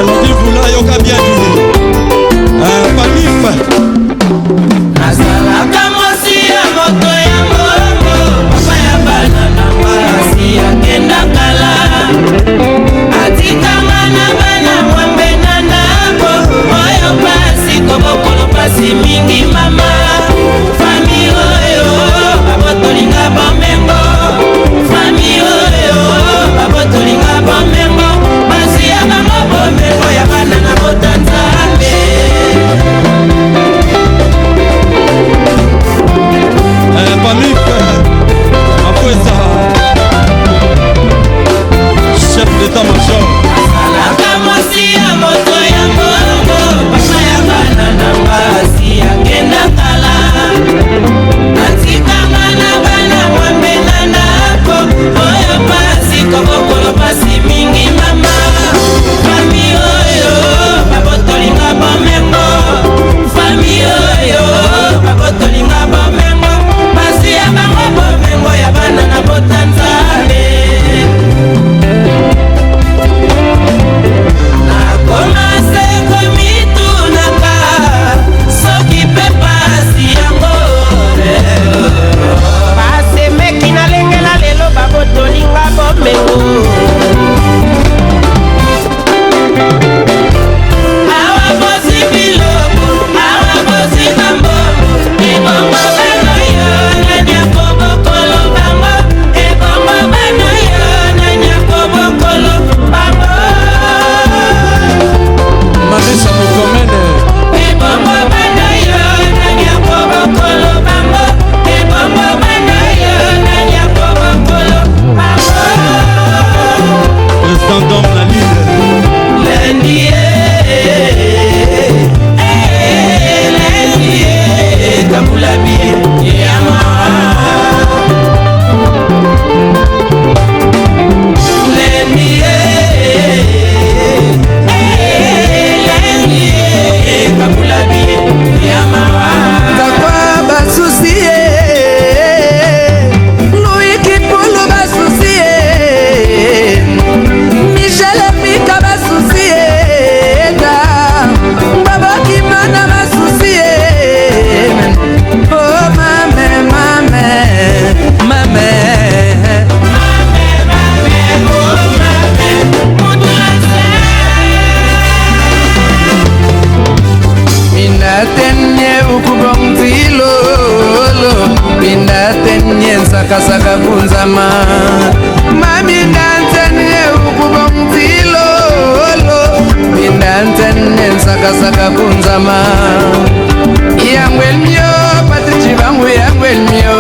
Lady Vula yoka bien dit. Pamif. Nazalaka mwasi ya moto ya mbongo, papa ya bana na mwasi akenda kala, atikanga na bana mwambe na ndako oyo pasi kobokolo pasi mingi mama fami oyo babotolinga bomengo fami oyo babotolinga bomengo basi ya bango bomengo ya bana na bota nzambe. Pamif Makwesa, chef d'état-major. Azalaka mwasi ya moto ya mbongo, papa ya bana na mbasi akenda kala, atikanga na bana mwambe na ndako oyo pasi kobokolo pasi mingi mama fami oyo babotolinga bomengo fami oyo babotolinga bomengo basi ya bango bomengo ya bana na bota nzambe. Nakoma se komitunaka soki mpe pasi yango. Basemeki nalengela lelo babotolinga bomengo. Awa bozi biloko, awa bozi bambongo, ebongo bana yo nani akobokolo bango, ebongo bana yo nani akobokolo bango. Mamisa Mokomene. Ebongo bana yo nani akobokolo bango, ebongo bana yo nani akobokolo bango. Président d'homme na Lille. Lundi, lundi, kabula bie yama. Lundi, lundi, kabula bie yama. Kakwa basusi ye, Louis Kipulu basusi ye, Michel Mika basusi ye, ta Babokimana basusi ye. Oh mame, mame, mame. Minatenye ukubongtilolo, minatenye nsakasaka kunzama, mamindantenye ukubongtilolo, mindantenye nsakasaka kunzama. Yangwel mio Patrick Chibangu, yangwel mio.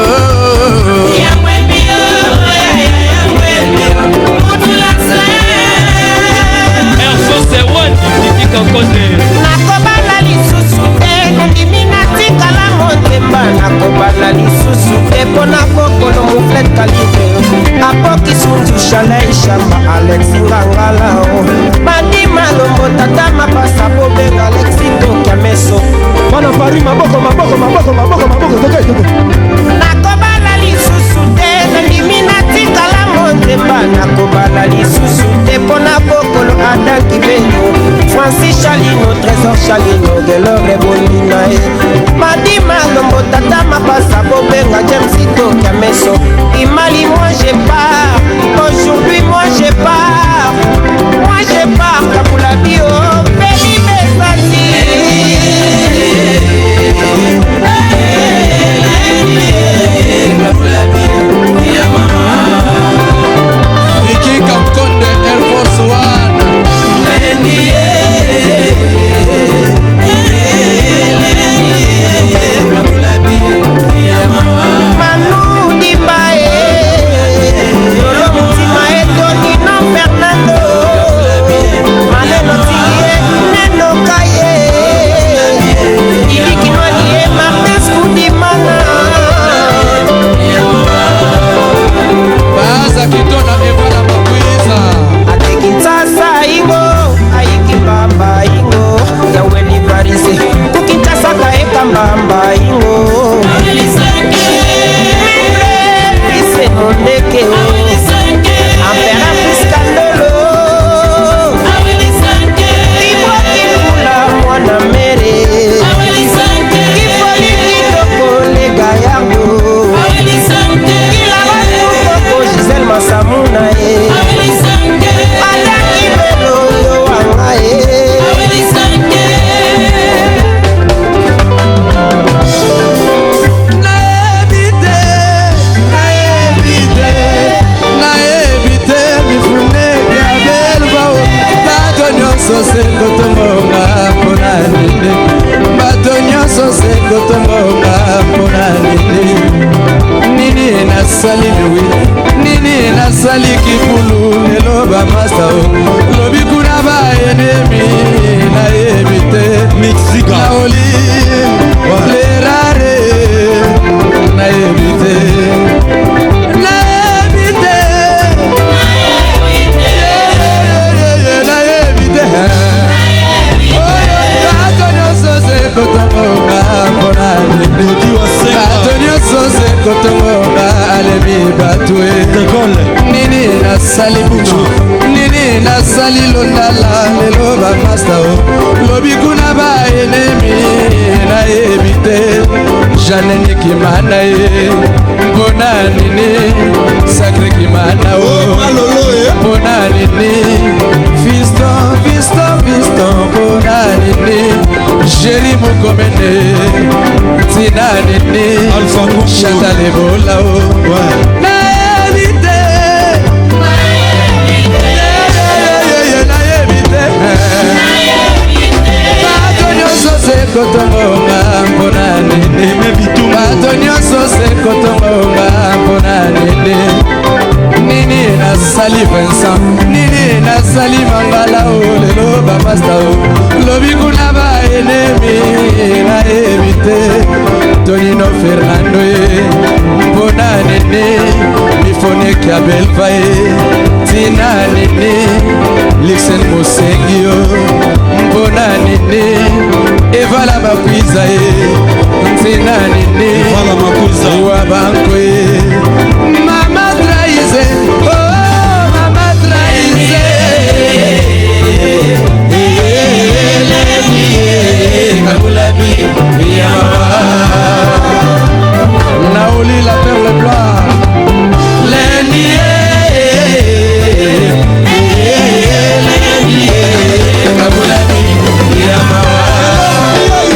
Air Force One, Kiki Kankonde. Nakobala lisusu te, nandimi natikala motema, nakobala lisusu te mpo na kokolo muflet kalibre apoki sunzu chalai shamba Alex Ngangala o bandi malombo tata mapasa bobenga Alexi Tokia meso. Bana Paris, maboko, maboko, maboko, maboko, maboko, toke, toke. Nakobala lisusu te, nandimi natikala motema, nakobala lisusu te mpo na bokolo Adam Kibeno Francis Chalino Trésor Chalino Gelore Bolina ye Madi Malombo tata mapasa bobenga James Tokia meso Imali. Moi je pars aujourd'hui, moi je pars, moi je pars Kabula bio Beli Besasi. Kiki Kankonde, Air Force One. nyonso se kotombonga mpona nini? Bato nyonso se kotombonga mpona nini? Nini nasali Louis? Nini nasali Kipulu? Lelo bamasta o lobi kuna baenemi nayebi te. Mexica. Naoli lerare nayebi te. Nayebi te. Nayebi te. Bato nyonso se kotongoka mpona nini? Dodi Wasenga. Bato nyonso se kotongoka alemi bato e. D'école. Nini nasali Butu? Nini nasali Londala? Lelo bamasta o lobi kuna baenemi nayebi te. Janene Kimana ye mpona nini? Sacré Kimana Oh, o Malolo, eh. mpona nini? Fiston, fiston, fiston, mpona nini? Jeri Mokomene, ntina nini? Alpha Congo. Chantal Ebola o. Nayebi te. Ye, nayebi te. Bato nyonso se kotongonga mpona nini? Aimé Bitumbu. Bato nyonso se kotongonga mpona nini? Nini nasali Vincent? Nini nasali Mangala o? Lelo bamasta o lobi kuna baenemi nayebi te. Tonino Fernando ye mpona nini? Mifoneki ya Belva ye ntina nini? Lixen Mosengi yo mpona nini? Evala Makwiza ye ntina nini? Evala Makwiza. Wa banko ye mama traise, oh mama traise. Naoli la perle blanche. Lundi, lundi, Kabulabi, Yamawa.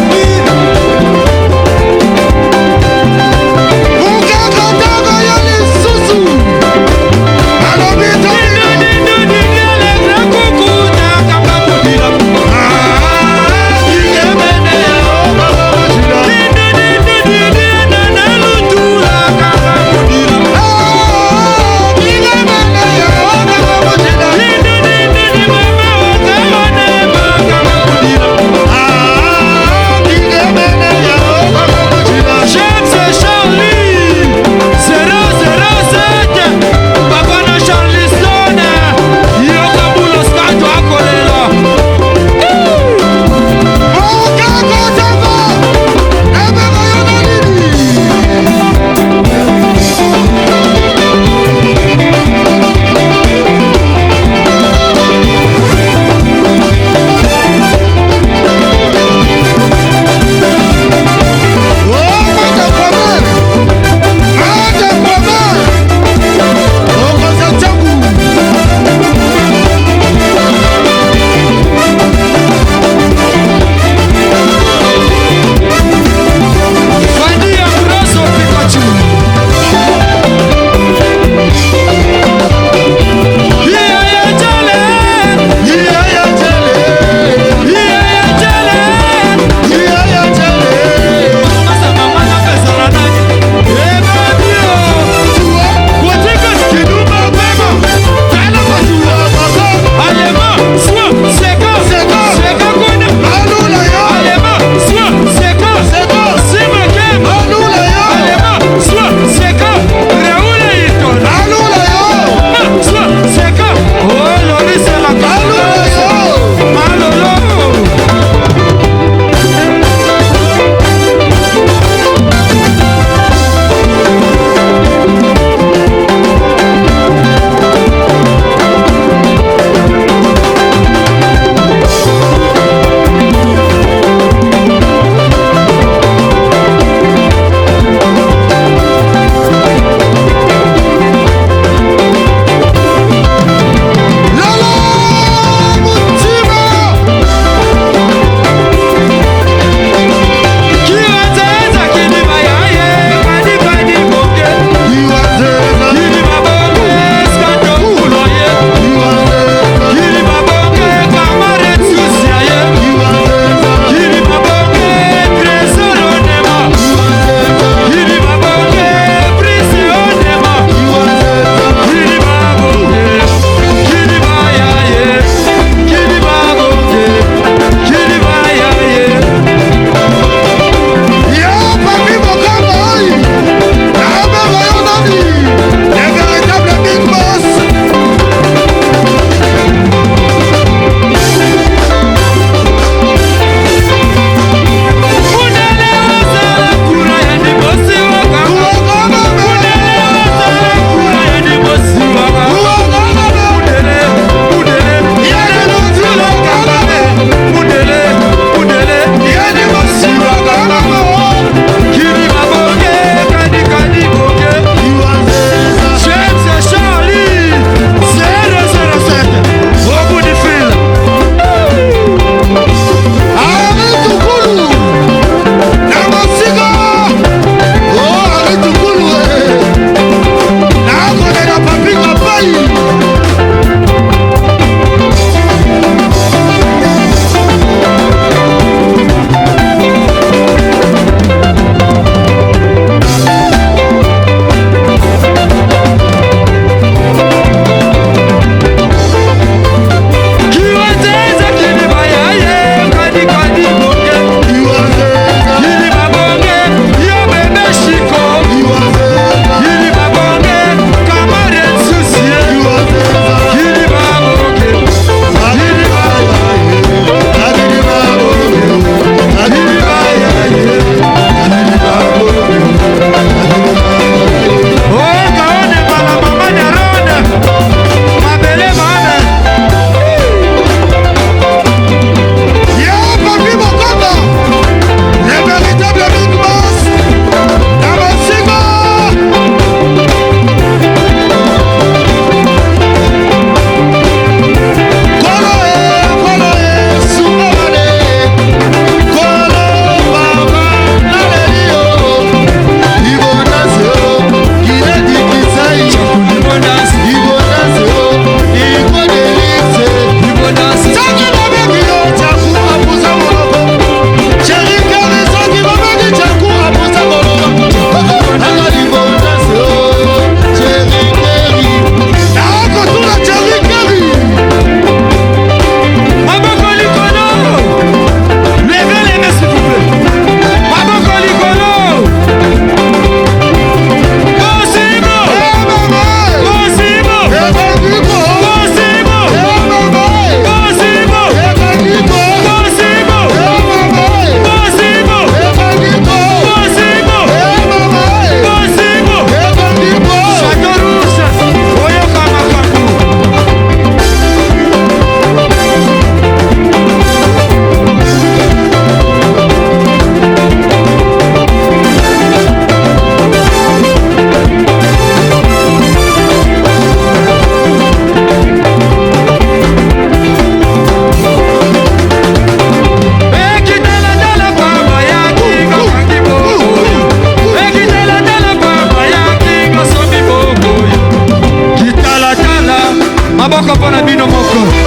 Maboko mpo na bino moko.